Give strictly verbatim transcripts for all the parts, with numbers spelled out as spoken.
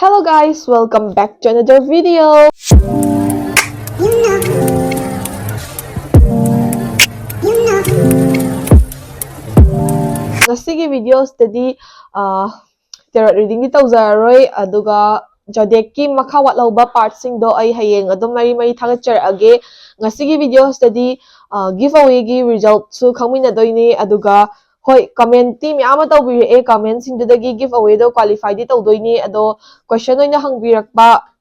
Hello guys, welcome back to another video. ꯉꯁꯤꯒꯤ video ꯁꯤꯗꯗꯤ tarot reading ꯗꯤ ꯇꯧꯖꯔꯔꯣꯏ, ꯑꯗꯨꯒ zodiac ꯀꯤ ꯃꯈꯥ ꯋꯥꯠꯍꯧꯕ part ꯁꯤꯡꯗꯣ ꯑꯩ ꯍꯌꯦꯡ ꯑꯗꯨꯝ ꯃꯔꯤ ꯃꯔꯤ ꯊꯥꯒꯠꯆꯔꯛꯑꯒꯦ꯫ ꯉꯁꯤꯒꯤ video ꯁꯤꯗꯗꯤ give away ꯒꯤ result ꯁꯨ ꯈꯪꯃꯤꯟꯅꯗꯣꯏꯅꯤ, ꯑꯗꯨꯒ ꯍꯣꯏ, comment ꯇꯤ ꯃꯌꯥꯝ ꯑꯃ ꯇꯧꯕꯤꯔꯛꯑꯦ, comment ꯁꯤꯡꯗꯨꯗꯒꯤ give away ꯗꯣ qualify ꯗꯤ ꯇꯧꯗꯣꯏꯅꯤ꯫ ꯑꯗꯣ question ꯑꯣꯏꯅ ꯍꯪꯕꯤꯔꯛꯄ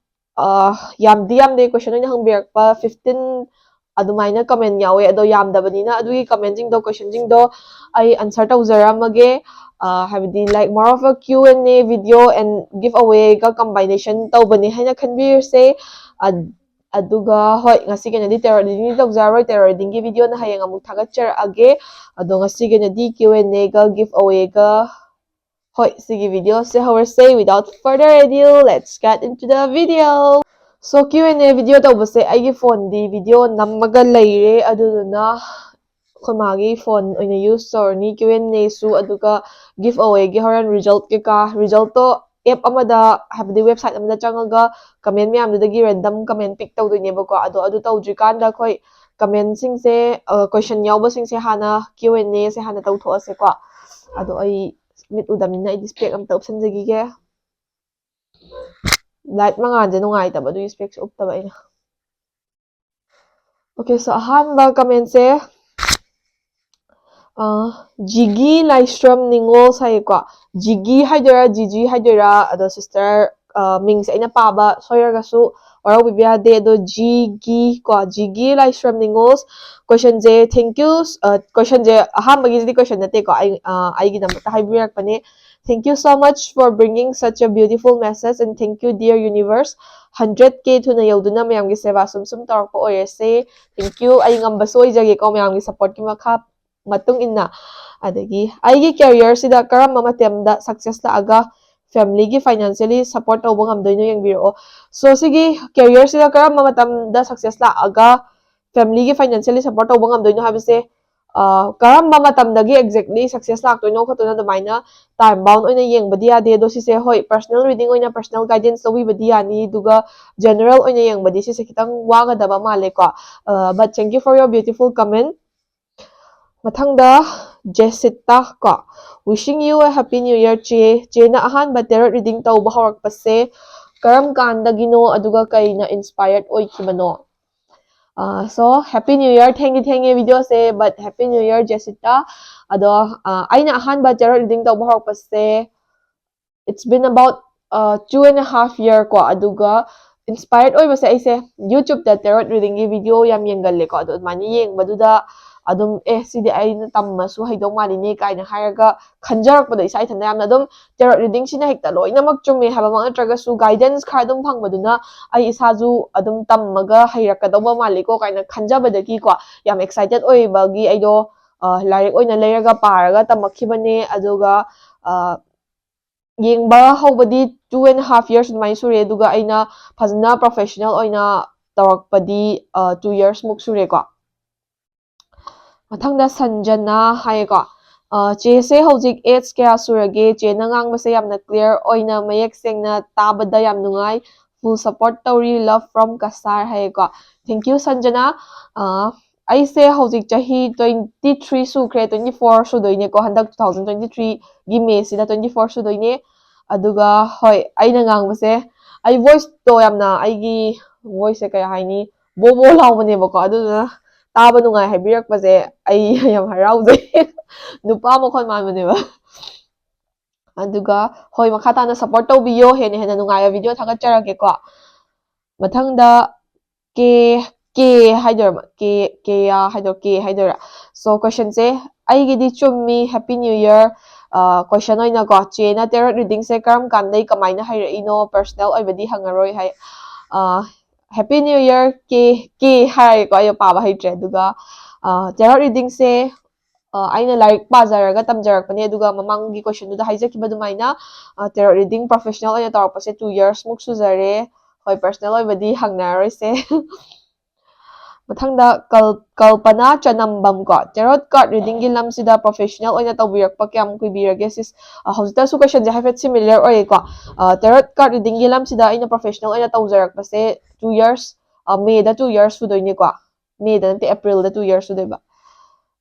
ꯌꯥꯝꯗꯤ ꯌꯥꯝꯗꯦ, question ꯑꯣꯏꯅ ꯍꯪꯕꯤꯔꯛꯄ fifteen ꯑꯗꯨꯃꯥꯏꯅ comment ꯌꯥꯎꯋꯦ꯫ ꯑꯗꯣ ꯌꯥꯝꯗꯕꯅꯤꯅ ꯑꯗꯨꯒꯤ comment ꯁꯤꯡꯗꯣ, question ꯁꯤꯡꯗꯣ ꯑꯩ answer ꯇꯧꯖꯔꯝꯃꯒꯦ꯫ ꯍꯥꯏꯕꯗꯤ, like, more of a Q and A video and give away ꯒ combination ꯇꯧꯕꯅꯦ ꯍꯥꯏꯅ ꯈꯟꯕꯤꯔꯁꯦ꯫ ꯑꯗꯨꯒ ꯍꯣꯏ, ꯉꯁꯤꯒꯤ ꯑꯣꯏꯅꯗꯤ tarot reading ꯗꯤ ꯇꯧꯖꯔꯔꯣꯏ, tarot reading ꯒꯤ video ꯅ ꯍꯌꯦꯡ ꯑꯃꯨꯛ ꯊꯥꯒꯠꯆꯔꯛꯑꯒꯦ꯫ ꯑꯗꯣ ꯉꯁꯤꯒꯤ ꯑꯣꯏꯅꯗꯤ Q and A ꯒ give away ꯒ ꯍꯣꯏ, ꯁꯤꯒꯤ video say ꯍꯧꯔꯁꯦ꯫ Without further ado, let's get into the video. So, Q and A video ꯇꯧꯕꯁꯦ ꯑꯩꯒꯤ phone ꯗꯤ video ꯅꯝꯃꯒ ꯂꯩꯔꯦ, ꯑꯗꯨꯗꯨꯅ ꯑꯩꯈꯣꯏ ꯃꯥꯒꯤ phone ꯑꯣꯏꯅ use ꯇꯧꯔꯅꯤ꯫ Q and A ꯁꯨ, ꯑꯗꯨꯒ give away ꯒꯤ ꯍꯣꯔꯦꯟ result ꯀꯩꯀꯥ, result ꯇꯣ app ꯑꯃꯗ, ꯍꯥꯏꯕꯗꯤ website ꯑꯃꯗ ꯆꯪꯉꯒ comment ꯃꯌꯥꯝꯗꯨꯗꯒꯤ random comment pick ꯇꯧꯗꯣꯏꯅꯦꯕꯀꯣ꯫ ꯑꯗꯣ ꯑꯗꯨ ꯇꯧꯗ꯭ꯔꯤꯀꯥꯟꯗ ꯑꯩꯈꯣꯏ comment ꯁꯤꯡꯁꯦ, question ꯌꯥꯎꯕꯁꯤꯡꯁꯦ ꯍꯥꯟꯅ, Q and A ꯁꯦ ꯍꯥꯟꯅ ꯇꯧꯊꯣꯛꯑꯁꯦꯀꯣ꯫ ꯑꯗꯣ ꯑꯩ ꯃꯤꯠ ꯎꯗꯕꯅꯤꯅ ꯑꯩꯗꯤ spec ꯑꯝꯇ ꯎꯞꯁꯟꯖꯈꯤꯒꯦ꯫ Light ꯃꯉꯥꯜꯁꯦ ꯅꯨꯡꯉꯥꯏꯇꯕ, ꯑꯗꯨꯒꯤ spec ꯁꯦ ꯎꯞꯇꯕ ꯑꯩꯅ꯫ Okay, so ꯑꯍꯥꯟꯕ comment ꯁꯦ, ꯖꯤꯒꯤ ꯂꯥꯏꯁ꯭ꯔꯝ ꯅꯤꯉꯣꯜ ꯍꯥꯏꯌꯦꯀꯣ꯫ ꯖꯤꯒꯤ ꯍꯥꯏꯗꯣꯏꯔꯥ, ꯖꯤꯖꯤ ꯍꯥꯏꯗꯣꯏꯔꯥ? ꯑꯗꯣ sister, ꯃꯤꯡꯁꯦ ꯑꯩꯅ ꯄꯥꯕ ꯁꯣꯏꯔꯒꯁꯨ ꯋꯥꯔꯧꯕꯤꯕ ꯌꯥꯗꯦ꯫ ꯑꯗꯣ ꯖꯤꯒꯤ ꯀꯣ, ꯖꯤꯒꯤ ꯂꯥꯏꯁ꯭ꯔꯝ ꯅꯤꯉꯣꯜ꯫ Question say, thank you꯫ Question say, ꯑꯍꯥꯟꯕꯒꯤꯁꯤꯗꯤ question ꯅꯠꯇꯦꯀꯣ, ꯑꯩ, ꯑꯩꯒꯤꯗꯃꯛꯇ ꯍꯥꯏꯕꯤꯔꯛꯄꯅꯦ꯫ Thank you so much for bringing such a beautiful message and thank you, dear universe꯫ Hundred K ꯊꯨꯅ ꯌꯧꯗꯨꯅ ꯃꯌꯥꯝꯒꯤ ꯁꯦꯕꯥ ꯁꯨꯝ ꯁꯨꯝ ꯇꯧꯔꯛꯄ ꯑꯣꯏꯔꯁꯦ꯫ Thank you꯫ ꯑꯩ ꯉꯝꯕꯁꯨ ꯑꯣꯏꯖꯒꯦꯀꯣ, ꯃꯌꯥꯝꯒꯤ support ꯀꯤ ꯃꯈꯥ ꯃꯇꯨꯡ ꯏꯟꯅ꯫ ꯑꯗꯒꯤ ꯑꯩꯒꯤ career ꯁꯤꯗ ꯀꯔꯝꯕ ꯃꯇꯝꯗ success ꯂꯥꯛꯑꯒ family ꯒꯤ financially support ꯇꯧꯕ ꯉꯝꯗꯣꯏꯅꯣ ꯌꯦꯡꯕꯤꯔꯛꯑꯣ꯫ So, ꯁꯤꯒꯤ career ꯁꯤꯗ ꯀꯔꯝꯕ ꯃꯇꯝꯗ success ꯂꯥꯛꯑꯒ family ꯒꯤ financially support ꯇꯧꯕ ꯉꯝꯗꯣꯏꯅꯣ ꯍꯥꯏꯕꯁꯦ, ꯀꯔꯝꯕ ꯃꯇꯝꯗꯒꯤ exactly success ꯂꯥꯛꯇꯣꯏꯅꯣ ꯈꯣꯠꯇꯣꯏꯅꯣ ꯑꯗꯨꯃꯥꯏꯅ time bound ꯑꯣꯏꯅ ꯌꯦꯡꯕꯗꯤ ꯌꯥꯗꯦ꯫ ꯑꯗꯣ ꯁꯤꯁꯦ ꯍꯣꯏ, personal reading ꯑꯣꯏꯅ personal guidance ꯂꯧꯕꯤꯕꯗꯤ ꯌꯥꯅꯤ, ꯑꯗꯨꯒ general ꯑꯣꯏꯅ ꯌꯦꯡꯕꯗꯤ ꯁꯤꯁꯦ ꯈꯤꯇꯪ ꯋꯥꯒꯗꯕ ꯃꯥꯜꯂꯦꯀꯣ꯫ But thank you for your beautiful comment. ꯃꯊꯪꯗ ꯖꯦꯁꯤꯇꯥ ꯀꯣ, "Wishing you a happy new year ꯆꯦ꯫ ꯆꯦꯅ ꯑꯍꯥꯟꯕ tarot reading ꯇꯧꯕ ꯍꯧꯔꯛꯄꯁꯦ ꯀꯔꯝ ꯀꯥꯟꯗꯒꯤꯅꯣ, ꯑꯗꯨꯒ ꯀꯩꯅ inspired ꯑꯣꯏꯈꯤꯕꯅꯣ?" So happy new year꯫ ꯊꯦꯡꯗꯤ ꯊꯦꯡꯉꯦ videoꯁꯦ, but happy new year ꯖꯦꯁꯤꯇꯥ꯫ ꯑꯗꯣ ꯑꯩꯅ ꯑꯍꯥꯟꯕ tarot reading ꯇꯧꯕ ꯍꯧꯔꯛꯄꯁꯦ it's been about two and a half year ꯀꯣ꯫ ꯑꯗꯨꯒ inspired ꯑꯣꯏꯕꯁꯦ ꯑꯩꯁꯦ YouTubeꯇ tarot readingꯒꯤ video ꯌꯥꯝ ꯌꯦꯡꯒꯜꯂꯦꯀꯣ꯫ ꯑꯗꯣ ꯑꯗꯨꯃꯥꯏꯅ ꯌꯦꯡꯕꯗꯨꯗ ꯑꯗꯨꯝ ꯑꯦ ꯁꯤꯗꯤ ꯑꯩꯅ ꯇꯝꯃꯁꯨ ꯍꯩꯗꯧ ꯃꯥꯜꯂꯤꯅꯦ ꯀꯥꯏꯅ ꯍꯥꯏꯔꯒ ꯈꯟꯖꯔꯛꯄꯗꯣ ꯏꯁꯥ ꯏꯊꯟꯇ ꯌꯥꯝꯅ꯫ ꯑꯗꯨꯝ tarot readingꯁꯤꯅ ꯍꯦꯛꯇ ꯂꯣꯏꯅꯃꯛ ꯆꯨꯝꯃꯦ ꯍꯥꯏꯕꯃꯛ ꯅꯠꯇ꯭ꯔꯒꯁꯨ guidance ꯈꯔ ꯑꯗꯨꯝ ꯐꯪꯕꯗꯨꯅ ꯑꯩ ꯏꯁꯥꯁꯨ ꯑꯗꯨꯝ ꯇꯝꯃꯒ ꯍꯩꯔꯛꯀꯗꯧꯕ ꯃꯥꯜꯂꯤꯀꯣ ꯀꯥꯏꯅ ꯈꯟꯖꯕꯗꯒꯤꯀꯣ ꯌꯥꯝ excited ꯑꯣꯏꯕꯒꯤ ꯑꯩꯗꯣ ꯂꯥꯏꯔꯤꯛ ꯑꯣꯏꯅ ꯂꯩꯔꯒ ꯄꯥꯔꯒ ꯇꯝꯃꯛꯈꯤꯕꯅꯦ꯫ ꯑꯗꯨꯒ ꯌꯦꯡꯕ ꯍꯧꯕꯗꯤ two and a half years ꯑꯗꯨꯃꯥꯏꯅ ꯁꯨꯔꯦ꯫ ꯑꯗꯨꯒ ꯑꯩꯅ ꯐꯖꯅ professional ꯑꯣꯏꯅ ꯇꯧꯔꯛꯄꯗꯤ two years ꯃꯨꯛ ꯁꯨꯔꯦꯀꯣ꯫ ꯃꯊꯪꯗ ꯁꯟꯖꯅꯥ ꯍꯥꯏꯌꯦꯀꯣ꯫ "ꯆꯦꯁꯦ ꯍꯧꯖꯤꯛ age ꯀꯌꯥ ꯁꯨꯔꯒꯦ? ꯆꯦꯅ ꯉꯥꯡꯕꯁꯦ ꯌꯥꯝꯅ clear ꯑꯣꯏꯅ ꯃꯌꯦꯛ ꯁꯦꯡꯅ ꯇꯥꯕꯗ ꯌꯥꯝ ꯅꯨꯡꯉꯥꯏ꯫ Full support ꯇꯧꯔꯤ, love from ꯀꯁꯥꯔ" ꯍꯥꯏꯌꯦꯀꯣ꯫ Thank you ꯁꯟꯖꯅꯥ꯫ ꯑꯩꯁꯦ ꯍꯧꯖꯤꯛ ꯆꯍꯤ twenty three ꯁꯨꯈ꯭ꯔꯦ, twenty four ꯁꯨꯗꯣꯏꯅꯦꯀꯣ, ꯍꯟꯗꯛ two thousand twenty threeꯒꯤ Mayꯁꯤꯗ twenty four ꯁꯨꯗꯣꯏꯅꯦ꯫ ꯑꯗꯨꯒ ꯍꯣꯏ, ꯑꯩꯅ ꯉꯥꯡꯕꯁꯦ, ꯑꯩ voiceꯇꯣ ꯌꯥꯝꯅ, ꯑꯩꯒꯤ voiceꯁꯦ ꯀꯩ ꯍꯥꯏꯅꯤ, ꯕꯣ ꯕꯣ ꯂꯥꯎꯕꯅꯦꯕꯀꯣ꯫ ꯑꯗꯨꯗꯨꯅ ꯇꯥꯕ ꯅꯨꯡꯉꯥꯏ ꯍꯥꯏꯕꯤꯔꯛꯄꯁꯦ ꯑꯩ ꯌꯥꯝ ꯍꯔꯥꯎꯖꯩ꯫ ꯅꯨꯄꯥ ꯃꯈꯣꯟ ꯃꯥꯟꯕꯅꯦꯕ꯫ ꯑꯗꯨꯒ ꯍꯣꯏ, ꯃꯈꯥ ꯇꯥꯅ support ꯇꯧꯕꯤꯌꯣ, ꯍꯦꯟꯅ ꯍꯦꯟꯅ ꯅꯨꯡꯉꯥꯏꯕ video ꯊꯥꯒꯠꯆꯔꯛꯀꯦꯀꯣ꯫ ꯃꯊꯪꯗ ꯀꯦ, ꯀꯦ ꯍꯥꯏꯗꯣꯏꯔꯥ? ꯀꯦ, ꯀꯦꯌꯥ ꯍꯥꯏꯗꯣꯏꯔꯥ? ꯀꯦ ꯍꯥꯏꯗꯣꯏꯔꯥ? So questionꯁꯦ ꯑꯩꯒꯤꯗꯤ ꯆꯨꯝꯃꯤ, happy new year꯫ Question ꯑꯣꯏꯅꯀꯣ, ꯆꯦꯅ tarot readingꯁꯦ ꯀꯔꯝ ꯀꯥꯟꯗꯩ ꯀꯃꯥꯏꯅ ꯍꯩꯔꯛꯏꯅꯣ? Personal ꯑꯣꯏꯕꯗꯤ ꯍꯪꯉꯔꯣꯏ ꯍꯥꯏ꯫ Happy new year ꯀꯦ, ꯀꯦ ꯍꯥꯏꯔꯒꯦꯀꯣ, ꯑꯩ ꯄꯥꯕ ꯍꯩꯇ꯭ꯔꯦ꯫ ꯑꯗꯨꯒ tarot readingꯁꯦ ꯑꯩꯅ ꯂꯥꯏꯔꯤꯛ ꯄꯥꯖꯔꯒ ꯇꯝꯖꯔꯛꯄꯅꯦ꯫ ꯑꯗꯨꯒ ꯃꯃꯥꯡꯒꯤ questionꯗꯨꯗ ꯍꯥꯏꯖꯈꯤꯕ ꯑꯗꯨꯃꯥꯏꯅ tarot reading professional ꯑꯣꯏꯅ ꯇꯧꯔꯛꯄꯁꯦ two years ꯃꯨꯛ ꯁꯨꯖꯔꯦ꯫ ꯍꯣꯏ, personal ꯑꯣꯏꯕꯗꯤ ꯍꯪꯅꯔꯔꯣꯏꯁꯦ꯫ ꯃꯊꯪꯗ ꯀꯜ ꯀꯜꯄꯅꯥ ꯆꯅꯝꯕꯝ ꯀꯣ, tarot card readingꯒꯤ ꯂꯝꯁꯤꯗ professional ꯑꯣꯏꯅ ꯇꯧꯕꯤꯔꯛꯄ ꯀꯌꯥꯝ ꯀꯨꯏꯕꯤꯔꯒꯦ sis? ꯑ, ꯍꯧꯖꯤꯛꯇꯁꯨ questionꯁꯦ ꯍꯥꯏꯐꯦꯠ similar ꯑꯣꯏꯌꯦꯀꯣ꯫ ꯑ, tarot card readingꯒꯤ ꯂꯝꯁꯤꯗ ꯑꯩꯅ professional ꯑꯣꯏꯅ ꯇꯧꯖꯔꯛꯄꯁꯦ two years, ꯑ, Mayꯗ two years ꯁꯨꯗꯣꯏꯅꯦꯀꯣ꯫ Mayꯗ ꯅꯠꯇꯦ, Aprilꯗ two years ꯁꯨꯗꯣꯏꯕ꯫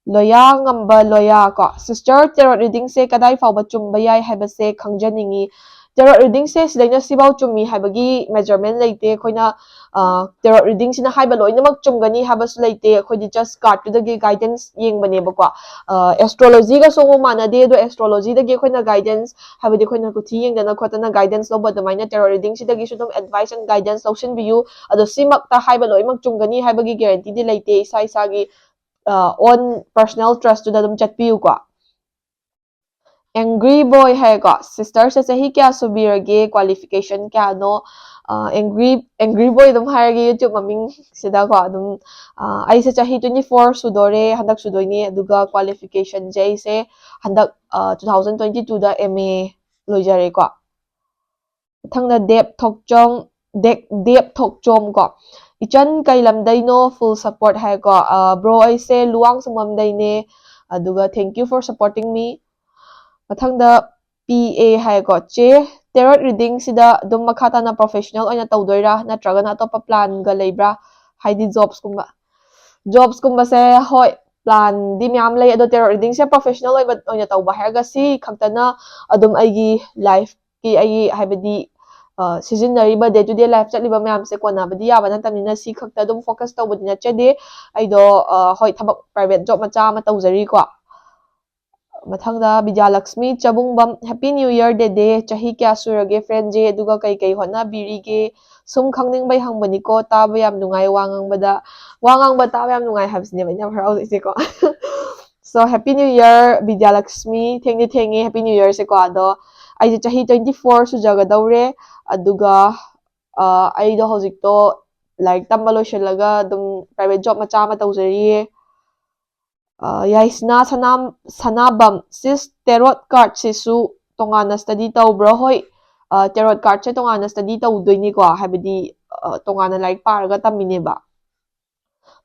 ꯂꯣꯌꯥ ꯉꯝꯕ ꯂꯣꯌꯥ ꯀꯣ, sister, tarot readingꯁꯦ ꯀꯗꯥꯏ ꯐꯥꯎꯕ ꯆꯨꯝꯕ ꯌꯥꯏ ꯍꯥꯏꯕꯁꯦ ꯈꯪꯖꯅꯤꯡꯉꯤ꯫ Tarot readingꯁꯦ ꯁꯤꯗꯩꯅ ꯁꯤꯐꯥꯎ ꯆꯨꯝꯃꯤ ꯍꯥꯏꯕꯒꯤ measurement ꯂꯩꯇꯦ꯫ ꯑꯩꯈꯣꯏꯅ tarot readingꯁꯤꯅ ꯍꯥꯏꯕ ꯂꯣꯏꯅꯃꯛ ꯆꯨꯝꯒꯅꯤ ꯍꯥꯏꯕꯁꯨ ꯂꯩꯇꯦ꯫ ꯑꯩꯈꯣꯏꯗꯤ just cardꯇꯨꯗꯒꯤ guidance ꯌꯦꯡꯕꯅꯦꯕꯀꯣ꯫ Astrologyꯒꯁꯨ ꯑꯃꯨꯛ ꯃꯥꯟꯅꯗꯦ, ꯑꯗꯣ astrologyꯗꯒꯤ ꯑꯩꯈꯣꯏꯅ guidance, ꯍꯥꯏꯕꯗꯤ ꯑꯩꯈꯣꯏꯅ ꯀꯨꯊꯤ ꯌꯦꯡꯗꯅ ꯈꯣꯠꯇꯅ guidance ꯂꯧꯕ ꯑꯗꯨꯃꯥꯏꯅ tarot readingꯁꯤꯗꯒꯤꯁꯨ ꯑꯗꯨꯝ advice and guidance ꯂꯧꯁꯤꯟꯕꯤꯌꯨ꯫ ꯑꯗꯣ ꯁꯤꯃꯛꯇ ꯍꯥꯏꯕ ꯂꯣꯏꯅꯃꯛ ꯆꯨꯝꯒꯅꯤ ꯍꯥꯏꯕꯒꯤ guaranteeꯗꯤ ꯂꯩꯇꯦ꯫ ꯏꯁꯥ ꯏꯁꯥꯒꯤ own personal trustꯇꯨꯗ ꯑꯗꯨꯝ ꯆꯠꯄꯤꯌꯨꯀꯣ꯫ Angry Boy ꯍꯥꯏꯀꯣ, sisterꯁꯦ ꯆꯍꯤ ꯀꯌꯥ ꯁꯨꯕꯤꯔꯒꯦ, qualification ꯀꯌꯥꯅꯣ? Angry Angry Boy ꯑꯗꯨꯝ ꯍꯥꯏꯔꯒꯦ YouTube ꯃꯃꯤꯡꯁꯤꯗꯀꯣ꯫ ꯑꯗꯨꯝ ꯑꯩꯁꯦ ꯆꯍꯤ twenty four ꯁꯨꯗꯣꯔꯦ, ꯍꯟꯗꯛ ꯁꯨꯗꯣꯏꯅꯦ꯫ ꯑꯗꯨꯒ qualificationꯁꯦ ꯑꯩꯁꯦ ꯍꯟꯗꯛ two thousand twenty twoꯗ M A ꯂꯣꯏꯖꯔꯦꯀꯣ꯫ ꯃꯊꯪꯗ ꯗꯦꯞ ꯊꯣꯛꯆꯣꯝ, ꯗꯦꯞ ꯊꯣꯛꯆꯣꯝ ꯀꯣ, ꯏꯆꯟ ꯀꯩ ꯂꯝꯗꯩꯅꯣ? Full support ꯍꯥꯏꯀꯣ꯫ Bro, ꯑꯩꯁꯦ ꯂꯨꯋꯥꯡꯁꯥꯡꯕꯝꯗꯩꯅꯦ꯫ ꯑꯗꯨꯒ thank you for supporting me꯫ ꯃꯊꯪꯗ P A ꯍꯥꯏꯀꯣ, ꯆꯦ, tarot readingꯁꯤꯗ ꯑꯗꯨꯝ ꯃꯈꯥ ꯇꯥꯅ professional ꯑꯣꯏꯅ ꯇꯧꯗꯣꯏꯔꯥ, ꯅꯠꯇ꯭ꯔꯒꯅ ꯑꯇꯣꯞꯄ planꯒ ꯂꯩꯕ꯭ꯔꯥ? ꯍꯥꯏꯗꯤ jobsꯀꯨꯝꯕ꯫ Jobsꯀꯨꯝꯕꯁꯦ, ꯍꯣꯏ, planꯗꯤ ꯃꯌꯥꯝ ꯂꯩ, ꯑꯗꯣ tarot readingꯁꯦ professional ꯑꯣꯏꯕ ꯑꯣꯏꯅ ꯇꯧꯕ ꯍꯥꯏꯔꯒ ꯁꯤ ꯈꯛꯇꯅ ꯑꯗꯨꯝ ꯑꯩꯒꯤ lifeꯀꯤ, ꯑꯩꯒꯤ ꯍꯥꯏꯕꯗꯤ ꯁꯤꯖꯤꯟꯅꯔꯤꯕ day to day life ꯆꯠꯂꯤꯕ ꯃꯌꯥꯝꯁꯦ ꯀꯣꯟꯅꯕꯗꯤ ꯌꯥꯕ ꯅꯠꯇꯕꯅꯤꯅ ꯁꯤ ꯈꯛꯇ ꯑꯗꯨꯝ focus ꯇꯧꯕꯗꯤ ꯅꯠꯆꯗꯦ꯫ ꯑꯩꯗꯣ ꯍꯣꯏ, ꯊꯕꯛ private job ꯃꯆꯥ ꯑꯃ ꯇꯧꯖꯔꯤꯀꯣ꯫ ꯃꯊꯪꯗ ꯕꯤꯗ꯭ꯌꯥꯂꯛꯁꯃꯤ ꯆꯕꯨꯡꯕꯝ, Happy New Year ꯗꯦꯗꯦ, ꯆꯍꯤ ꯀꯌꯥ ꯁꯨꯔꯒꯦ friendꯁꯦ, ꯑꯗꯨꯒ ꯀꯩ ꯀꯩ ꯍꯣꯠꯅꯕꯤꯔꯤꯒꯦ? ꯁꯨꯝ ꯈꯪꯅꯤꯡꯕꯩ ꯍꯪꯕꯅꯤꯀꯣ, ꯇꯥꯕ ꯌꯥꯝ ꯅꯨꯡꯉꯥꯏ ꯋꯥ ꯉꯥꯡꯕꯗ꯫ ꯋꯥ ꯉꯥꯡꯕ ꯇꯥꯕ ꯌꯥꯝ ꯅꯨꯡꯉꯥꯏ ꯍꯥꯏꯕꯁꯤꯅꯦꯕ ꯑꯩꯅ ꯌꯥꯝ ꯍꯔꯥꯎꯖꯩꯁꯦꯀꯣ꯫ So, Happy New Year Bidyalakshmi, ꯊꯦꯡꯗꯤ ꯊꯦꯡꯉꯦ Happy New Yearꯁꯦꯀꯣ꯫ ꯑꯗꯣ ꯑꯩꯁꯦ ꯆꯍꯤ twenty four ꯁꯨꯖꯒꯗꯧꯔꯦ, ꯑꯗꯨꯒ ꯑꯩꯗꯣ ꯍꯧꯖꯤꯛꯇꯣ ꯂꯥꯏꯔꯤꯛ ꯇꯝꯕ ꯂꯣꯏꯁꯤꯜꯂꯒ ꯑꯗꯨꯝ private job ꯃꯆꯥ ꯑꯃ ꯇꯧꯖꯔꯤꯌꯦ꯫ ꯌꯥꯏꯁꯅꯥ ꯁꯅꯥ ꯁꯅꯥꯕꯝ, sis, tarot cardꯁꯤꯁꯨ ꯇꯣꯉꯥꯟꯅ study ꯇꯧꯕ꯭ꯔꯣ? ꯍꯣꯏ, tarot cardꯁꯦ ꯇꯣꯉꯥꯟꯅ study ꯇꯧꯗꯣꯏꯅꯤꯀꯣ, ꯍꯥꯏꯕꯗꯤ ꯇꯣꯉꯥꯟꯅ ꯂꯥꯏꯔꯤꯛ ꯄꯥꯔꯒ ꯇꯝꯃꯤꯅꯦꯕ꯫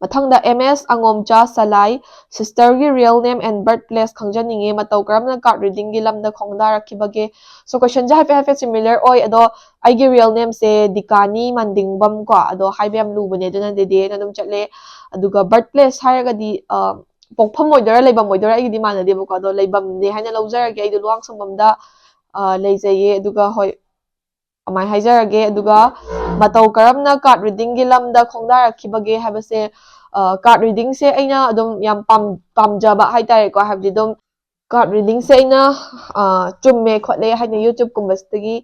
ꯃꯊꯪꯗ ꯑꯦꯝ ꯑꯦꯁ ꯑꯉꯣꯝꯆꯥ ꯁꯂꯥꯏ, sister ꯒꯤ real name and birthplace ꯈꯪꯖꯅꯤꯡꯉꯦ, ꯃꯇꯧ ꯀꯔꯝꯅ card reading ꯒꯤ ꯂꯝꯗ ꯈꯣꯡꯗꯥꯔꯛꯈꯤꯕꯒꯦ? So question ꯁꯦ ꯍꯥꯏꯐꯦꯠ ꯍꯥꯏꯐꯦꯠ similar ꯑꯣꯏ, ꯑꯗꯣ ꯑꯩꯒꯤ real name ꯁꯦ ꯗꯤꯀꯥꯅꯤ ꯃꯟꯗꯤꯡꯕꯝ ꯀꯣ, ꯑꯗꯣ ꯍꯥꯏꯕ ꯌꯥꯝ ꯂꯨꯕꯅꯦ, ꯑꯗꯨꯅ ꯗꯦꯗꯦꯅ ꯑꯗꯨꯝ ꯆꯠꯂꯦ꯫ ꯑꯗꯨꯒ birthplace ꯍꯥꯏꯔꯒꯗꯤ ꯑ, ꯄꯣꯛꯐꯝ ꯑꯣꯏꯗꯣꯏꯔꯥ ꯂꯩꯐꯝ ꯑꯣꯏꯗꯣꯏꯔꯥ ꯑꯩꯒꯤꯗꯤ ꯃꯥꯟꯅꯗꯦꯕꯀꯣ, ꯑꯗꯣ ꯂꯩꯐꯝꯅꯦ ꯍꯥꯏꯅ ꯂꯧꯖꯔꯒꯦ꯫ ꯑꯩꯗꯣ ꯂꯨꯋꯥꯡꯁꯪꯕꯝꯗ ꯑ, ꯂꯩꯖꯩꯌꯦ꯫ ꯑꯗꯨꯒ ꯍꯣꯏ, ꯀꯃꯥꯏꯅ ꯍꯥꯏꯖꯔꯒꯦ? ꯑꯗꯨꯒ ꯃꯇꯧ ꯀꯔꯝꯅ card reading ꯒꯤ ꯂꯝꯗ ꯈꯣꯡꯗꯥꯔꯛꯈꯤꯕꯒꯦ ꯍꯥꯏꯕꯁꯦ, ꯑ, card reading ꯁꯦ ꯑꯩꯅ ꯑꯗꯨꯝ ꯌꯥꯝ ꯄꯥꯝ ꯄꯥꯝꯖꯕ ꯍꯥꯏꯇꯥꯔꯦꯀꯣ꯫ ꯍꯥꯏꯕꯗꯤ ꯑꯗꯨꯝ card reading ꯁꯦ ꯑꯩꯅ ꯑ, ꯆꯨꯝꯃꯦ ꯈꯣꯠꯂꯦ ꯍꯥꯏꯅ YouTube ꯀꯨꯝꯕꯁꯤꯗꯒꯤ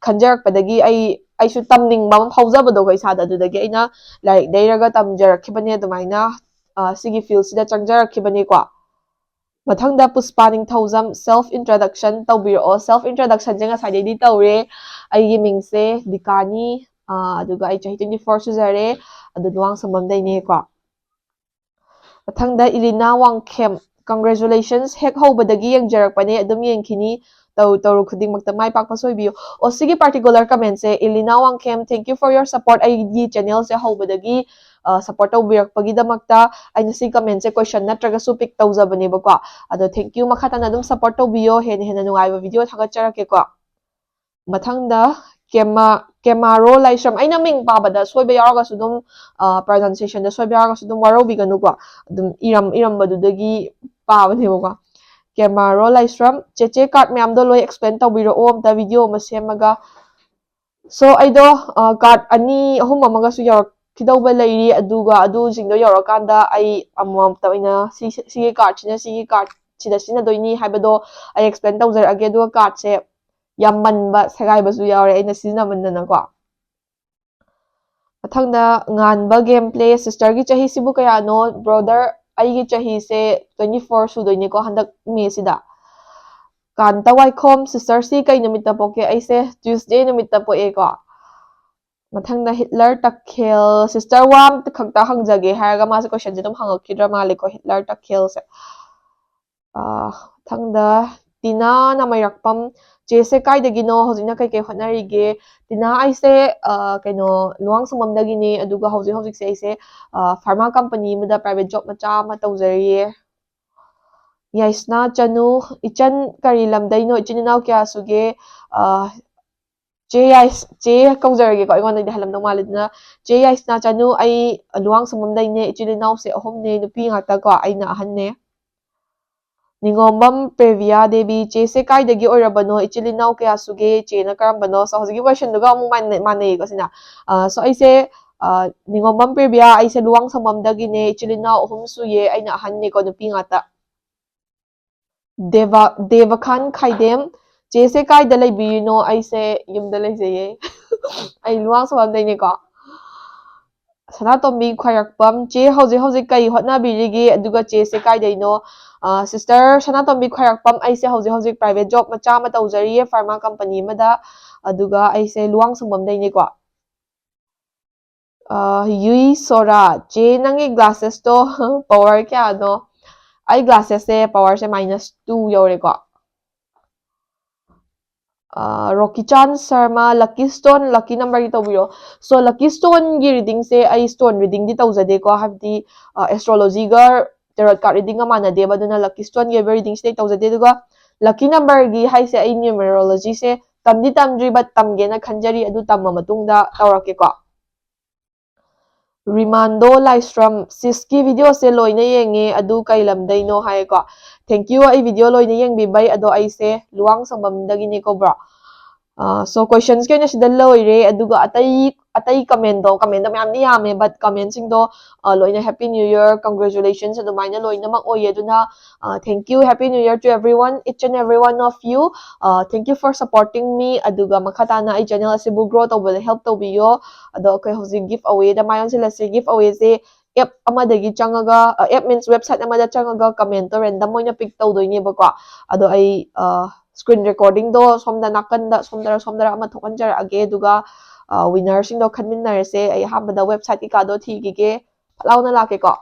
ꯈꯟꯖꯔꯛꯄꯗꯒꯤ ꯑꯩ ꯑꯩꯁꯨ ꯇꯝꯅꯤꯡꯕ ꯑꯃ ꯐꯥꯎꯖꯕꯗꯣ ꯏꯁꯥꯗ, ꯑꯗꯨꯗꯒꯤ ꯑꯩꯅ ꯂꯥꯏꯔꯤꯛ ꯂꯩꯔꯒ ꯇꯝꯖꯔꯛꯈꯤꯕꯅꯦ꯫ ꯑꯗꯨꯃꯥꯏꯅ ꯑ, ꯁꯤꯒꯤ field ꯁꯤꯗ ꯆꯪꯖꯔꯛꯈꯤꯕꯅꯦꯀꯣ꯫ ꯃꯊꯪꯗ ꯄꯨꯁꯄꯥ ꯅꯤꯡꯊꯧꯖꯝ, self introduction ꯇꯧꯕꯤꯔꯛꯑꯣ꯫ Self introduction ꯁꯦ ꯉꯁꯥꯏꯗꯩꯗꯤ ꯇꯧꯔꯦ꯫ ꯑꯩꯒꯤ ꯃꯤꯡꯁꯦ ꯗꯤꯀꯥꯅꯤ, ꯑ, ꯑꯗꯨꯒ ꯑꯩ ꯆꯍꯤ twenty four ꯁꯨꯖꯔꯦ, ꯑꯗꯨ ꯂꯨꯋꯥꯡꯁꯪꯕꯝꯗꯩꯅꯦꯀꯣ꯫ ꯃꯊꯪꯗ ꯏꯂꯤꯅꯥ ꯋꯥꯡꯈꯦꯝ, congratulations, ꯍꯦꯛ ꯍꯧꯕꯗꯒꯤ ꯌꯦꯡꯖꯔꯛꯄꯅꯦ, ꯑꯗꯨꯝ ꯌꯦꯡꯈꯤꯅꯤ, ꯇꯧ ꯇꯧꯔꯨ ꯈꯨꯗꯤꯡꯃꯛꯇ ꯃꯥꯏ ꯄꯥꯛꯄꯁꯨ ꯑꯣꯏꯕꯤꯌꯨ꯫ ꯑꯣ, ꯁꯤꯒꯤ particular comment say, ꯏꯂꯤꯅꯥ Wangkhem, thank you for your support, ꯑꯩꯒꯤ channel ꯁꯦ ꯍꯧꯕꯗꯒꯤ ꯑ, support ꯇꯧꯕꯤꯔꯛꯄꯒꯤꯗꯃꯛꯇ꯫ ꯑꯩꯅ ꯁꯤ comment ꯁꯦ question ꯅꯠꯇ꯭ꯔꯒꯁꯨ pick ꯇꯧꯖꯕꯅꯦꯕꯀꯣ, ꯑꯗꯣ thank you, ꯃꯈꯥ ꯇꯥꯅ ꯑꯗꯨꯝ support ꯇꯧꯕꯤꯌꯣ, ꯍꯦꯟꯅ ꯍꯦꯟꯅ ꯅꯨꯡꯉꯥꯏꯕ video ꯊꯥꯒꯠꯆꯔꯛꯀꯦꯀꯣ꯫ ꯃꯊꯪꯗ ꯀꯦꯃꯥ ꯀꯦꯃꯥꯔꯣ ꯂꯥꯏꯁ꯭ꯔꯝ, ꯑꯩꯅ ꯃꯤꯡ ꯄꯥꯕꯗ ꯁꯣꯏꯕ ꯌꯥꯎꯔꯒꯁꯨ ꯑꯗꯨꯝ, ꯑ, pronunciation ꯗ ꯁꯣꯏꯕ ꯌꯥꯎꯔꯒꯁꯨ ꯑꯗꯨꯝ ꯋꯥꯔꯧꯕꯤꯒꯅꯨꯀꯣ, ꯑꯗꯨꯝ ꯏꯔꯝ ꯏꯔꯝꯕꯗꯨꯗꯒꯤ ꯄꯥꯕꯅꯦꯕꯀꯣ꯫ ꯀꯦꯃꯥꯔꯣ ꯂꯥꯏꯁ꯭ꯔꯝ, ꯆꯦꯆꯦ card ꯃꯌꯥꯝꯗꯣ ꯂꯣꯏ explain ꯇꯧꯕꯤꯔꯛꯑꯣ ꯑꯝꯇ video ꯑꯃ ꯁꯦꯝꯃꯒ꯫ So ꯑꯩꯗꯣ, ꯑ, card ꯑꯅꯤ ꯑꯍꯨꯝ ꯑꯃꯒꯁꯨ ꯌꯧꯔꯛꯈꯤꯗꯧꯕ ꯂꯩꯔꯤ, ꯑꯗꯨꯒ ꯑꯗꯨꯁꯤꯡꯗꯣ ꯌꯧꯔꯀꯥꯟꯗ ꯑꯩ ꯑꯃꯃꯝꯇ ꯑꯣꯏꯅ ꯁꯤ ꯁꯤꯒꯤ card ꯁꯤꯅ ꯁꯤꯒꯤ card ꯁꯤꯗ ꯁꯤꯖꯤꯟꯅꯗꯣꯏꯅꯤ ꯍꯥꯏꯕꯗꯣ ꯑꯩ explain ꯇꯧꯖꯔꯛꯑꯒꯦ꯫ ꯑꯗꯨꯒ card ꯁꯦ ꯌꯥꯝꯃꯟꯕ, ꯁꯦꯒꯥꯏꯕꯁꯨ ꯌꯥꯎꯔꯦ ꯑꯩꯅ ꯁꯤꯖꯤꯟꯅꯃꯟꯗꯅꯀꯣ꯫ ꯃꯊꯪꯗ ꯉꯥꯟꯕ game play, sister ꯒꯤ ꯆꯍꯤꯁꯤꯕꯨ ꯀꯌꯥꯅꯣ? Brother, ꯑꯩꯒꯤ ꯆꯍꯤꯁꯦ twenty four ꯁꯨꯗꯣꯏꯅꯦꯀꯣ ꯍꯟꯗꯛ May ꯁꯤꯗ꯫ ꯀꯥꯟꯇ ꯋꯥꯏꯈꯣꯝ, sister ꯁꯤ ꯀꯩ ꯅꯨꯃꯤꯠꯇ ꯄꯣꯛꯀꯦ? ꯑꯩꯁꯦ Tuesday ꯅꯨꯃꯤꯠꯇ ꯄꯣꯛꯑꯦꯀꯣ꯫ ꯃꯊꯪꯗ ꯍꯤꯠꯂꯔ ꯇꯈꯦꯜ, sister ꯋꯥ ꯑꯝꯇ ꯈꯛꯇ ꯍꯪꯖꯒꯦ ꯍꯥꯏꯔꯒ ꯃꯥꯁꯦ question ꯁꯦ ꯑꯗꯨꯝ ꯍꯪꯉꯛꯈꯤꯗ꯭ꯔꯥ ꯃꯥꯜꯂꯦꯀꯣ, ꯍꯤꯠꯂꯔ ꯇꯈꯦꯜꯁꯦ꯫ ꯑꯥ, ꯃꯊꯪꯗ ꯇꯤꯅꯥ ꯅꯥꯃꯩꯔꯥꯛꯄꯝ, ꯆꯦꯁꯦ ꯀꯥꯏꯗꯒꯤꯅꯣ? ꯍꯧꯖꯤꯛꯅ ꯀꯩꯀꯩ ꯍꯣꯠꯅꯔꯤꯒꯦ? ꯇꯤꯅꯥ, ꯑꯩꯁꯦ ꯑ, ꯀꯩꯅꯣ, ꯂꯨꯋꯥꯡꯁꯪꯕꯝꯗꯒꯤꯅꯦ, ꯑꯗꯨꯒ ꯍꯧꯖꯤꯛ ꯍꯧꯖꯤꯛꯁꯦ ꯑꯩꯁꯦ ꯐꯥꯔꯃꯥ ꯀꯝꯄꯅꯤ ꯑꯃꯗ ꯄ꯭ꯔꯥꯏꯚꯦꯠ ꯖꯣꯕ ꯃꯆꯥ ꯑꯃ ꯇꯧꯖꯔꯤꯌꯦ꯫ ꯌꯥꯏꯁꯅꯥ ꯆꯅꯨ, ꯏꯆꯟ ꯀꯔꯤ ꯂꯝꯗꯩꯅꯣ? ꯏꯆꯤꯟ ꯏꯅꯥꯎ ꯀꯌꯥ ꯁꯨꯒꯦ? ꯑ, ꯆꯦ ꯌꯥꯏꯁ-, ꯆꯦ ꯀꯧꯖꯔꯒꯦꯀꯣ, ꯑꯩꯉꯣꯟꯗꯒꯤꯗꯤ ꯍꯜꯂꯝꯗꯧ ꯃꯥꯜꯂꯦ꯫ ꯑꯗꯨꯅ, ꯆꯦ ꯌꯥꯏꯁꯅꯥ ꯆꯅꯨ, ꯑꯩ ꯂꯨꯋꯥꯡꯁꯪꯕꯝꯗꯩꯅꯦ, ꯏꯆꯤꯜ ꯏꯅꯥꯎꯁꯦ ꯑꯍꯨꯝꯅꯦ, ꯅꯨꯄꯤ ꯉꯥꯛꯇ ꯀꯣ, ꯑꯩꯅ ꯑꯍꯟꯅꯦ꯫ ꯅꯤꯉꯣꯝꯕꯝ ꯄ꯭ꯔꯦꯕꯤꯌꯥ ꯗꯦꯕꯤ, ꯆꯦꯁꯦ ꯀꯥꯏꯗꯒꯤ ꯑꯣꯏꯔꯕꯅꯣ? ꯏꯆꯤꯜ ꯏꯅꯥꯎ ꯀꯌꯥ ꯁꯨꯒꯦ? ꯆꯦꯅ ꯀꯔꯝꯕꯅꯣ? So, ꯍꯧꯖꯤꯛꯀꯤ question ꯗꯨꯒ ꯑꯃꯨꯛ ꯃꯥꯟꯅ-, ꯃꯥꯟꯅꯩꯌꯦꯀꯣ ꯁꯤꯅ꯫ ꯑ, so, ꯑꯩꯁꯦ, ꯑ, ꯅꯤꯉꯣꯝꯕꯝ ꯄ꯭ꯔꯦꯕꯤꯌꯥ, ꯑꯩꯁꯦ ꯂꯨꯋꯥꯡꯁꯪꯕꯝꯗꯒꯤꯅꯦ, ꯏꯆꯤꯜ ꯏꯅꯥꯎ ꯑꯍꯨꯝ ꯁꯨꯏꯌꯦ, ꯑꯩꯅ ꯑꯍꯟꯅꯦꯀꯣ, ꯅꯨꯄꯤ ꯉꯥꯛꯇ꯫ ꯗꯦꯕ-, ꯗꯦꯕꯈꯥꯟ ꯈꯥꯏꯗꯦꯝ, ꯆꯦꯁꯦ ꯀꯥꯏꯗ ꯂꯩꯕꯤꯔꯤꯅꯣ? ꯑꯩꯁꯦ ꯌꯨꯝꯗ ꯂꯩꯖꯩꯌꯦ꯫ ꯑꯩ ꯂꯨꯋꯥꯡꯁꯪꯕꯝꯗꯩꯅꯦꯀꯣ꯫ ꯁꯅꯥꯇꯣꯝꯕꯤ ꯈ꯭ꯋꯥꯏꯔꯥꯛꯄꯝ, ꯆꯦ ꯍꯧꯖꯤꯛ ꯍꯧꯖꯤꯛ ꯀꯔꯤ ꯍꯣꯠꯅꯕꯤꯔꯤꯒꯦ? ꯑꯗꯨꯒ ꯆꯦꯁꯦ ꯀꯥꯏꯗꯩꯅꯣ? ꯑ, sister ꯁꯅꯥꯇꯣꯝꯕꯤ ꯈ꯭ꯋꯥꯏꯔꯥꯛꯄꯝ, ꯑꯩꯁꯦ ꯍꯧꯖꯤꯛ ꯍꯧꯖꯤꯛ ꯄ꯭ꯔꯥꯏꯚꯦꯠ ꯖꯣꯕ ꯃꯆꯥ ꯑꯃ ꯇꯧꯖꯔꯤꯌꯦ, ꯐꯥꯔꯃꯥ ꯀꯝꯄꯅꯤ ꯑꯃꯗ꯫ ꯑꯗꯨꯒ ꯑꯩꯁꯦ ꯂꯨꯋꯥꯡꯁꯪꯕꯝꯗꯩꯅꯦꯀꯣ꯫ ꯑ, ꯌꯨꯏ ꯁꯣꯔꯥ, ꯆꯦ ꯅꯪꯒꯤ ꯒ꯭ꯂꯥꯁꯦꯁꯇꯣ ꯄꯋꯥꯔ ꯀꯌꯥꯅꯣ? ꯑꯩ ꯒ꯭ꯂꯥꯁꯦꯁꯁꯦ ꯄꯋꯥꯔꯁꯦ minus two ꯌꯧꯔꯦꯀꯣ꯫ ꯑ, ꯔꯣꯀꯤꯆꯥꯟ Sharma, lucky stone, lucky number ꯒꯤ ꯇꯧꯕꯤꯔꯣ꯫ So, lucky stone ꯒꯤ reading ꯁꯦ ꯑꯩ stone reading ꯗꯤ ꯇꯧꯖꯗꯦꯀꯣ, ꯍꯥꯏꯕꯗꯤ, ꯑ, astrology ꯒ tarot card reading ꯒ ꯃꯥꯟꯅꯗꯦꯕ, ꯑꯗꯨꯅ lucky stone ꯒꯤ ꯑꯣꯏꯕ reading ꯁꯤꯗꯤ ꯑꯩ ꯇꯧꯖꯗꯦ꯫ ꯑꯗꯨꯒ lucky number ꯒꯤ ꯍꯥꯏꯁꯦ ꯑꯩ numerology ꯁꯦ ꯇꯝꯗꯤ ꯇꯝꯗ꯭ꯔꯤ, but ꯇꯝꯒꯦꯅ ꯈꯟꯖꯔꯤ, ꯑꯗꯨ ꯇꯝꯃ ꯃꯇꯨꯡꯗ ꯇꯧꯔꯛꯀꯦꯀꯣ꯫ ꯔꯤꯃꯥꯟꯗꯣ ꯂꯥꯏꯁ꯭ꯔꯝ, ꯁꯤꯁꯀꯤ video ꯁꯦ ꯂꯣꯏꯅ ꯌꯦꯡꯉꯦ, ꯑꯗꯨ ꯀꯩ ꯂꯝꯗꯩꯅꯣ ꯍꯥꯏꯌꯦꯀꯣ꯫ Thank you, ꯑꯩ video ꯂꯣꯏꯅ ꯌꯦꯡꯕꯤꯕꯩ꯫ ꯑꯗꯣ ꯑꯩꯁꯦ ꯂꯨꯋꯥꯡꯁꯪꯕꯝꯗꯒꯤꯅꯦꯀꯣ, bro꯫ ꯑ, so, questions ꯀꯤ ꯑꯣꯏꯅ ꯁꯤꯗ ꯂꯣꯏꯔꯦ, ꯑꯗꯨꯒ ꯑꯇꯩ, ꯑꯇꯩ comment ꯗꯣ, comment ꯗꯣ ꯃꯌꯥꯝꯗꯤ ꯌꯥꯝꯃꯦ, but comment ꯁꯤꯡꯗꯣ, ꯑ, ꯂꯣꯏꯅ Happy New Year, congratulations ꯑꯗꯨꯃꯥꯏꯅ ꯂꯣꯏꯅꯃꯛ ꯑꯣꯏꯌꯦ꯫ ꯑꯗꯨꯅ, ꯑ, thank you, Happy New Year to everyone, each and every one of you. ꯑ, thank you for supporting me. ꯑꯗꯨꯒ ꯃꯈꯥ ꯇꯥꯅ ꯑꯩ channel ꯑꯁꯤꯕꯨ grow ꯇꯧꯕꯗ help ꯇꯧꯕꯤꯌꯣ꯫ ꯑꯗꯣ ꯑꯩꯈꯣꯏ ꯍꯧꯖꯤꯛ give away ꯗ ꯃꯥꯏ ꯑꯣꯟꯁꯤꯜꯂꯁꯤ꯫ Give away ꯁꯦ app ꯑꯃꯗꯒꯤ ꯆꯪꯉꯒ, ꯑ, app means website ꯑꯃꯗ ꯆꯪꯉꯒ comment ꯇꯣ random ꯑꯣꯏꯅ pick ꯇꯧꯗꯣꯏꯅꯦꯕꯀꯣ꯫ ꯑꯗꯣ ꯑꯩ, ꯑ, screen recording ꯗꯣ ꯁꯣꯝꯗ ꯅꯥꯀꯟꯗ ꯁꯣꯝꯗꯔ ꯁꯣꯝꯗꯔ ꯑꯃ ꯊꯣꯛꯍꯟꯖꯔꯛꯑꯒꯦ, ꯑꯗꯨꯒ, ꯑ, winner ꯁꯤꯡꯗꯣ ꯈꯟꯃꯤꯟꯅꯔꯁꯦ꯫ ꯑꯩ ꯑꯍꯥꯟꯕꯗ website ꯀꯩꯀꯥꯗꯣ ꯊꯤꯈꯤꯒꯦ, ꯐꯠ ꯂꯥꯎꯅ ꯂꯥꯛꯀꯦꯀꯣ꯫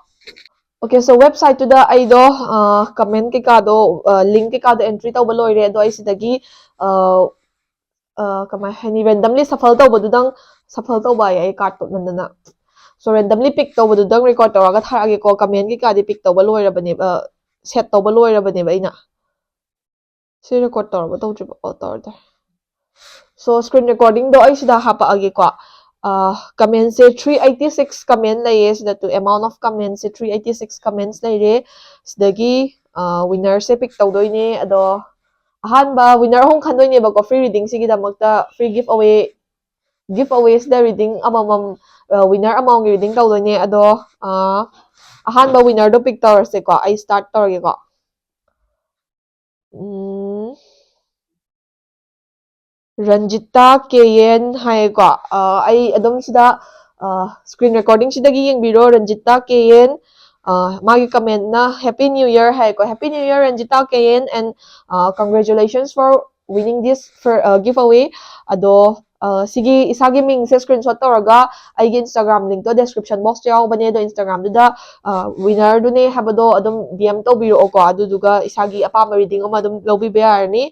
Okay, so website ꯇꯨꯗ ꯑꯩꯗꯣ, ꯑ, comment ꯀꯩꯀꯥꯗꯣ, ꯑ, link ꯀꯩꯀꯥꯗꯣ entry ꯇꯧꯕ ꯂꯣꯏꯔꯦ꯫ ꯑꯗꯣ ꯑꯩ ꯁꯤꯗꯒꯤ, ꯑ, ꯑ, ꯀꯃꯥꯏ ꯍꯥꯏꯅꯤ, ꯔꯦꯟꯗꯝꯂꯤ ꯁꯐꯜ ꯇꯧꯕꯗꯨꯗꯪ, ꯁꯐꯜ ꯇꯧꯕ ꯍꯥꯏꯌꯦ, ꯑꯩ ꯀꯥꯔꯠ ꯇꯣꯞꯅꯟꯗꯅ꯫ ꯁꯣ ꯔꯦꯟꯗꯝꯂꯤ ꯄꯤꯛ ꯇꯧꯕꯗꯨꯗꯪ ꯔꯦꯀꯣꯔꯠ ꯇꯧꯔꯒ ꯊꯥꯔꯛꯑꯒꯦꯀꯣ꯫ ꯀꯃꯦꯟ ꯀꯩꯀꯥꯗꯤ ꯄꯤꯛ ꯇꯧꯕ ꯂꯣꯏꯔꯕꯅꯦꯕ, ꯁꯦꯠ ꯇꯧꯕ ꯂꯣꯏꯔꯕꯅꯦꯕ ꯑꯩꯅ꯫ ꯁꯤ ꯔꯦꯀꯣꯔꯠ ꯇꯧꯔꯕ ꯇꯧꯗ꯭ꯔꯤꯕ? ꯑꯣ, ꯇꯧꯔꯦ, ꯇꯧꯔꯦ꯫ ꯁꯣ ꯁ꯭ꯀ꯭ꯔꯤꯟ ꯔꯦꯀꯣꯔꯗꯤꯡꯗꯣ ꯑꯩ ꯁꯤꯗ ꯍꯥꯄꯛꯑꯒꯦꯀꯣ꯫ ꯀꯃꯦꯟꯁꯦ ꯊ꯭ꯔꯤ ꯑꯩꯠꯇꯤ ꯁꯤꯛꯁ ꯀꯃꯦꯟ ꯂꯩꯌꯦ ꯁꯤꯗ꯫ ꯇꯨ ꯑꯦꯃꯥꯎꯟ ꯑꯣꯐ ꯀꯃꯦꯟꯁꯦ ꯊ꯭ꯔꯤ ꯑꯩꯠꯇꯤ ꯁꯤꯛꯁ ꯀꯃꯦꯟꯁ ꯂꯩꯔꯦ꯫ ꯁꯤꯗꯒꯤ ꯋꯤꯅꯔꯁꯦ ꯄꯤꯛ ꯇꯧꯗꯣꯏꯅꯦ꯫ ꯑꯗꯣ ꯑꯍꯥꯟꯕ ꯋꯤꯅꯔ ꯑꯍꯨꯝ ꯈꯟꯗꯣꯏꯅꯦꯕꯀꯣ, ꯐ꯭ꯔꯤ ꯔꯤꯗꯤꯡꯁꯤꯒꯤꯗꯃꯛꯇ ꯐ꯭ꯔꯤ ꯒꯤꯐ ꯑꯋꯦ ꯒꯤꯐ ꯑꯋꯦꯁꯤꯗ ꯔꯤꯗꯤꯡ ꯑꯃꯃꯝ, ꯋꯤꯅꯔ ꯑꯃꯃꯝꯒꯤ ꯔꯤꯗꯤꯡ ꯇꯧꯗꯣꯏꯅꯦ꯫ ꯑꯗꯣ ꯑ, ꯑꯍꯥꯟꯕ ꯋꯤꯅꯔꯗꯣ ꯄꯤꯛ ꯇꯧꯔꯁꯦꯀꯣ꯫ ꯑꯩ ꯁ꯭ꯇꯥꯔꯠ ꯇꯧꯔꯒꯦꯀꯣ꯫ ꯎꯝ, ꯔꯟꯖꯤꯇꯥ ꯀꯦ ꯑꯦꯟ ꯍꯥꯏꯌꯦꯀꯣ꯫ ꯑ, ꯑꯩ ꯑꯗꯨꯝ ꯁꯤꯗ ꯁ꯭ꯀ꯭ꯔꯤꯟ ꯔꯦꯀꯣꯔꯗꯤꯡꯁꯤꯗꯒꯤ ꯌꯦꯡꯕꯤꯔꯣ꯫ ꯔꯟꯖꯤꯇꯥ ꯀꯦ ꯑꯦꯟ, ꯑ, ꯃꯥꯒꯤ ꯀꯃꯦꯟꯅ "Happy New Year" ꯍꯥꯏꯌꯦꯀꯣ꯫ "Happy New Year, Ranjita K N, and, uh, congratulations for winning this for, uh, giveaway." ꯑꯗꯣ ꯑ, ꯁꯤꯒꯤ ꯏꯁꯥꯒꯤ ꯃꯤꯡꯁꯦ ꯁ꯭ꯀ꯭ꯔꯤꯟ ꯁꯣꯠ ꯇꯧꯔꯒ ꯑꯩꯒꯤ ꯏꯟꯁꯇꯥꯒ꯭ꯔꯥꯝ ꯂꯤꯡꯛꯇꯣ ꯗꯦꯁꯀ꯭ꯔꯤꯞꯁꯟ ꯕꯣꯛꯁꯇ ꯌꯥꯎꯕꯅꯦ꯫ ꯑꯗꯣ ꯏꯟꯁꯇꯥꯒ꯭ꯔꯥꯝꯗꯨꯗ ꯋꯤꯅꯔꯗꯨꯅꯦ ꯍꯥꯏꯕꯗꯣ ꯑꯗꯨꯝ ꯗꯤ ꯑꯦꯝ ꯇꯧꯕꯤꯔꯛꯑꯣꯀꯣ꯫ ꯑꯗꯨꯗꯨꯒ ꯏꯁꯥꯒꯤ ꯑꯄꯥꯝꯕ ꯔꯤꯗꯤꯡ ꯑꯃ ꯑꯗꯨꯝ ꯂꯧꯕꯤꯕ ꯌꯥꯔꯅꯤ꯫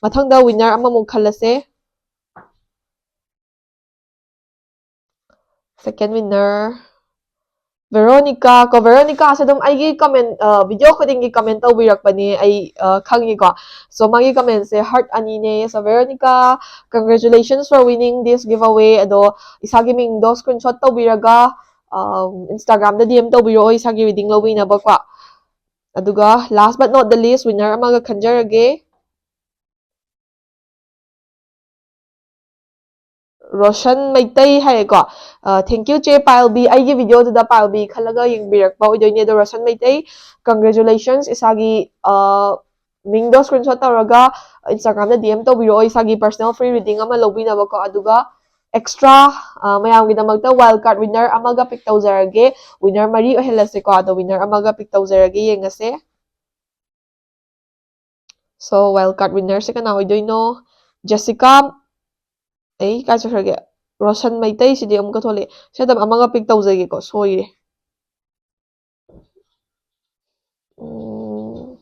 ꯃꯊꯪꯗ ꯋꯤꯅꯔ ꯑꯃꯃꯨꯛ ꯈꯜꯂꯁꯦ꯫ ꯁꯦꯀꯦꯟ ꯋꯤꯅꯔ ꯚꯦꯔꯣꯅꯤꯀꯥ ꯀꯣ꯫ ꯚꯦꯔꯣꯅꯤꯀꯥꯁꯦ ꯑꯗꯨꯝ ꯑꯩꯒꯤ ꯀꯃꯦꯟ, ꯚꯤꯗꯤꯑꯣ ꯈꯨꯗꯤꯡꯒꯤ ꯀꯃꯦꯟ ꯇꯧꯕꯤꯔꯛꯄꯅꯦ, ꯑꯩ, ꯑ, ꯈꯪꯉꯤꯀꯣ꯫ ꯁꯣ ꯃꯥꯒꯤ ꯀꯃꯦꯟꯁꯦ ꯍꯥꯔꯠ ꯑꯅꯤꯅꯦ꯫ So ꯚꯦꯔꯣꯅꯤꯀꯥ, congratulations for winning this giveaway꯫ ꯑꯗꯣ ꯏꯁꯥꯒꯤ ꯃꯤꯡꯗꯣ ꯁ꯭ꯀ꯭ꯔꯤꯟ ꯁꯣꯠ ꯇꯧꯕꯤꯔꯒ ꯏꯟꯁꯇꯥꯒ꯭ꯔꯥꯝꯗ ꯗꯤ ꯑꯦꯝ ꯇꯧꯕꯤꯔꯛꯑꯣ, ꯏꯁꯥꯒꯤ ꯔꯤꯗꯤꯡ ꯂꯧꯕꯤꯅꯕꯀꯣ꯫ ꯑꯗꯨꯒ last but not the least, winner ꯑꯃꯒ ꯈꯟꯖꯔꯒꯦ꯫ ꯔꯣꯁꯟ ꯃꯩꯇꯩ ꯍꯥꯏꯌꯦꯀꯣ꯫ "Thank you ꯆꯦ ꯄꯥꯏꯜꯕꯤ, ꯑꯩꯒꯤ ꯚꯤꯗꯤꯑꯣꯗꯨꯗ ꯄꯥꯏꯜꯕꯤ ꯈꯜꯂꯒ ꯌꯦꯡꯕꯤꯔꯛꯄ ꯑꯣꯏꯗꯣꯏꯅꯦ꯫ ꯑꯗꯣ ꯔꯣꯁꯟ ꯃꯩꯇꯩ, congratulations, ꯏꯁꯥꯒꯤ, ꯑ, ꯃꯤꯡꯗꯣ ꯁ꯭ꯀ꯭ꯔꯤꯟ ꯁꯣꯠ ꯇꯧꯔꯒ ꯏꯟꯁꯇꯥꯒ꯭ꯔꯥꯝꯗ ꯗꯤ ꯑꯦꯝ ꯇꯧꯕꯤꯔꯛꯑꯣ, ꯏꯁꯥꯒꯤ ꯄꯔꯁꯅꯦꯜ ꯐ꯭ꯔꯤ ꯔꯤꯗꯤꯡ ꯑꯃ ꯂꯧꯕꯤꯅꯕꯀꯣ꯫ ꯑꯗꯨꯒ ꯑꯦꯛꯁꯇ꯭ꯔꯥ, ꯑ, ꯃꯌꯥꯝꯒꯤꯗꯃꯛꯇ ꯋꯥꯏꯜ ꯀꯥꯔꯗ ꯋꯤꯅꯔ ꯑꯃꯒ ꯄꯤꯛ ꯇꯧꯖꯔꯒꯦ꯫ ꯋꯤꯅꯔ ꯃꯔꯤ ꯑꯣꯏꯍꯜꯂꯁꯦꯀꯣ꯫ ꯑꯗꯣ ꯋꯤꯅꯔ ꯑꯃꯒ ꯄꯤꯛ ꯇꯧꯖꯔꯒꯦ, ꯌꯦꯡꯉꯁꯦ꯫ ꯁꯣ ꯋꯥꯏꯜ ꯀꯥꯔꯗ ꯋꯤꯟꯅꯔꯁꯦ ꯀꯅꯥ ꯑꯣꯏꯗꯣꯏꯅꯣ? ꯖꯦꯁꯤꯀꯥ, ꯑꯩ ꯀꯥꯏ ꯆꯠꯈ꯭ꯔꯒꯦ? ꯔꯣꯁꯟ ꯃꯩꯇꯩꯁꯤꯗꯤ ꯑꯃꯨꯛꯀ ꯊꯣꯛꯂꯛꯑꯦ꯫ ꯁꯤ ꯃꯇꯝ ꯑꯃꯒ ꯄꯤꯛ ꯇꯧꯖꯒꯦꯀꯣ, ꯁꯣꯏꯔꯦ꯫ ꯎꯝ꯫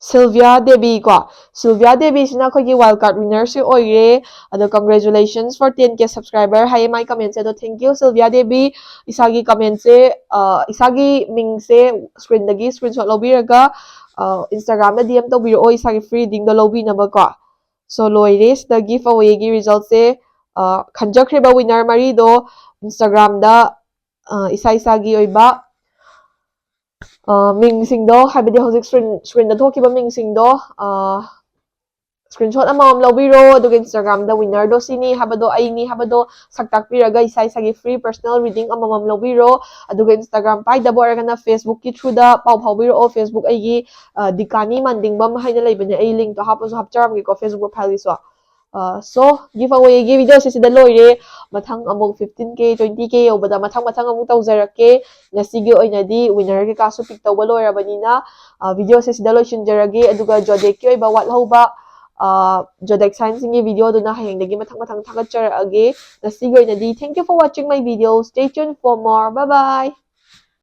ꯁꯤꯜꯚꯤꯌꯥ ꯗꯦꯕꯤ ꯀꯣ, ꯁꯤꯜꯚꯤꯌꯥ ꯗꯦꯕꯤꯁꯤꯅ ꯑꯩꯈꯣꯏꯒꯤ wild card winnerꯁꯦ ꯑꯣꯏꯔꯦ꯫ ꯑꯗꯣ congratulations for ten K subscriber ꯍꯥꯏꯌꯦ ꯃꯥꯏ commentꯁꯦ꯫ ꯑꯗꯣ thank you ꯁꯤꯜꯚꯤꯌꯥ ꯗꯦꯕꯤ꯫ ꯏꯁꯥꯒꯤ commentꯁꯦ, ꯑ, ꯏꯁꯥꯒꯤ ꯃꯤꯡꯁꯦ screenꯗꯒꯤ screenshot ꯂꯧꯕꯤꯔꯒ, ꯑ, Instagramꯗ D M ꯇꯧꯕꯤꯔꯛꯑꯣ ꯏꯁꯥꯒꯤ free readingꯗꯣ ꯂꯧꯕꯤꯅꯕ ꯀꯣ꯫ So ꯂꯣꯏꯔꯦ ꯁꯤꯗ giveawayꯒꯤ resultꯁꯦ꯫ ꯑ, ꯈꯟꯖꯈ꯭ꯔꯤꯕ winner ꯃꯔꯤꯗꯣ Instagramꯗ, ꯑ, ꯏꯁꯥ ꯏꯁꯥꯒꯤ ꯑꯣꯏꯕ, ꯑ, ꯃꯤꯡꯁꯤꯡꯗꯣ, ꯍꯥꯏꯕꯗꯤ ꯍꯧꯖꯤꯛ screen, screenꯗ ꯊꯣꯛꯈꯤꯕ ꯃꯤꯡꯁꯤꯡꯗꯣ, ꯑ, screenshot ꯑꯃꯃꯝ ꯂꯧꯕꯤꯔꯣ, ꯑꯗꯨꯒ Instagramꯗ winnerꯗꯣ ꯁꯤꯅꯤ ꯍꯥꯏꯕꯗꯣ, ꯑꯩꯅꯤ ꯍꯥꯏꯕꯗꯣ ꯁꯛ ꯇꯥꯛꯄꯤꯔꯒ ꯏꯁꯥ ꯏꯁꯥꯒꯤ free personal reading ꯑꯃꯃꯝ ꯂꯧꯕꯤꯔꯣ꯫ ꯑꯗꯨꯒ Instagram ꯄꯥꯏꯗꯕ ꯑꯣꯏꯔꯒꯅ Facebookꯀꯤ throughꯗ ꯄꯥꯎ ꯐꯥꯎꯕꯤꯔꯛꯑꯣ꯫ Facebook ꯑꯩꯒꯤ, ꯑ, ꯗꯤꯀꯥꯅꯤ ꯃꯥꯟꯗꯤꯡꯕꯝ ꯍꯥꯏꯅ ꯂꯩꯕꯅꯦ, ꯑꯩ linkꯇꯣ ꯍꯥꯞꯄꯁꯨ ꯍꯥꯞꯆꯔꯝꯒꯦꯀꯣ Facebook profileꯒꯤꯁꯨ꯫ ꯑ, so giveawayꯒꯤ videoꯁꯦ ꯁꯤꯗ ꯂꯣꯏꯔꯦ꯫ ꯃꯊꯪ ꯑꯃꯨꯛ fifteen K, twenty K ꯌꯧꯕꯗ ꯃꯊꯪ ꯃꯊꯪ ꯑꯃꯨꯛ ꯇꯧꯖꯔꯛꯀꯦ꯫ ꯉꯁꯤꯒꯤ ꯑꯣꯏꯅꯗꯤ winner ꯀꯩꯀꯥꯁꯨ pick ꯇꯧꯕ ꯂꯣꯏꯔꯕꯅꯤꯅ, ꯑ, videoꯁꯦ ꯁꯤꯗ ꯂꯣꯏꯁꯤꯟꯖꯔꯒꯦ꯫ ꯑꯗꯨꯒ zodiacꯀꯤ ꯑꯣꯏꯕ ꯋꯥꯠꯍꯧꯕ, ꯑ, zodiac signꯁꯤꯡꯒꯤ videoꯗꯨꯅ ꯍꯌꯦꯡꯗꯒꯤ ꯃꯊꯪ ꯃꯊꯪ ꯊꯥꯒꯠꯆꯔꯛꯑꯒꯦ꯫ ꯉꯁꯤꯒꯤ ꯑꯣꯏꯅꯗꯤ thank you for watching my video. Stay tuned for more. Bye bye.